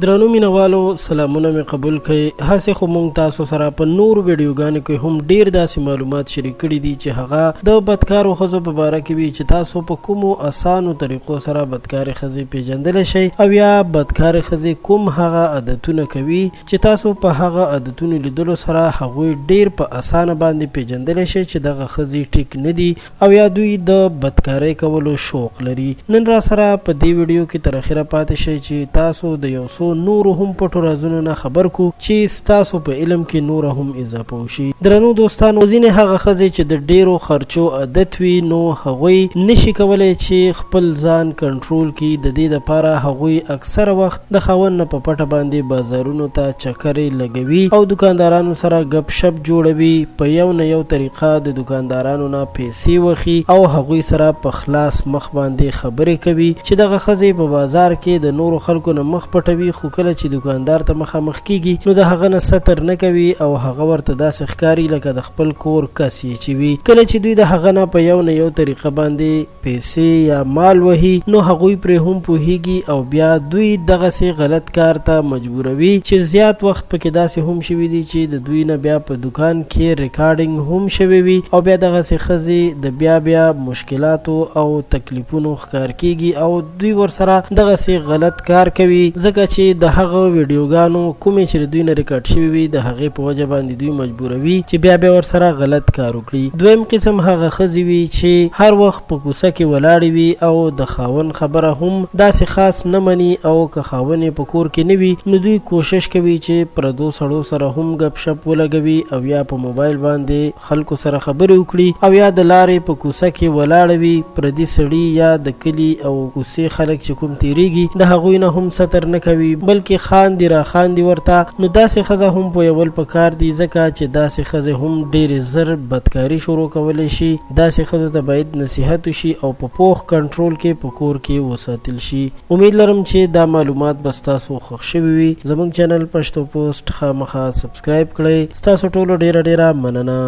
درنو مینوالو سلامونه مې قبول کړئ. هسې خو مونږ تاسو سره په نورو ویډیوګانو کې هم ډیر داسې معلومات شریک کړي دي چې هغه د بدکارو ښځو په باره کې وي چې تاسو په کومو اسانو طریقو سره بدکارې ښځې پیژندلی شئ او یا بدکارې ښځې کوم هغه عادتونه کوي چې تاسو په هغه عادتونو لیدلو سره هغوی ډیر په اسانه باندې پیژندلی شئ چې دغه ښځې ټیک نه دي او یا دوی د بدکارۍ کولو شوق لري. نن راسره په دې ویډیو کې تر اخره پاتې شئ چې تاسو د یو څو نورو هم پټو رازونو نه خبر کو چې ستاسو په علم کې نوره هم اضافه وشي. درنو دوستانو، ځینې هغه ښځې چې د ډیرو خرچو عادت وي نو هغوی نشي کولی چې خپل ځان کنټرول کړي، د دې لپاره هغوی اکثره وخت د خاوند نه په پټه باندې بازارونو ته چکرې لګوي او دوکاندارانو سره ګپ شپ جوړوي، په یو نه یو طریقه د دوکاندارانو نه پیسې وخي او هغوی سره په خلاص مخ باندې خبرې کوي چې دغه ښځې په بازار کې د نورو خلکو نه مخ پټوي، خو کله چې دوکاندار ته مخامخ کیږي نو د هغه نه ستر نه کوي او هغه ورته داسې ښکاري لکه د خپل کور کس یې چې وي. کله چې دوی د هغه نه په یو نه یو طریقه باندې پیسې یا مال وهي نو هغوی پرې هم پوهیږي او بیا دوی دغسې غلط کار ته مجبوروي چې زیات وخت پکې داسې هم شوي دي چې د دوی نه بیا په دوکان کې ریکارډینګ هم شوی وي او بیا دغسې ښځې د بیا بیا مشکلاتو او تکلیفونو ښکار کیږي او دوی ورسره دغسې غلط کار کوي، ځکه چې د هغه ویډیوګانو کومې چې د دوی نه ریکارډ شوي وي د هغې په وجه باندې دوی مجبوروي چې بیا بیا ورسره غلط کار وکړي. دویم قسم هغه ښځې وي چې هر وخت په کوڅه کې ولاړې وي او د خاوند خبره هم داسې خاص نه مني او که خاوند یې په کور کې نه وي نو دوی کوشش کوي چې پردو سړو سره هم ګپ شپ ولګوي او یا په موبایل باندې خلکو سره خبرې وکړي او یا د لارې په کوڅه کې ولاړه وي، پردي سړي یا د کلي او کوڅې خلک چې کوم تیریږي د هغوی نه هم ستر نه کوي بلکې خاندي را خاندي ورته، نو داسې ښځه هم پویول په کار دي ځکه چې داسې ښځې هم ډېرې زر بدکاري شروع کولی شي، داسې ښځو ته باید نصیحت وشي او په پوخ کنټرول کې په کور کې وساتل شي. امید لرم چې دا معلومات به ستاسو خوښ شوي وي. زموږ چینل پښتو پوسټ خامخا سبسکرایب کړئ. ستاسو ټولو ډیره ډیره مننه.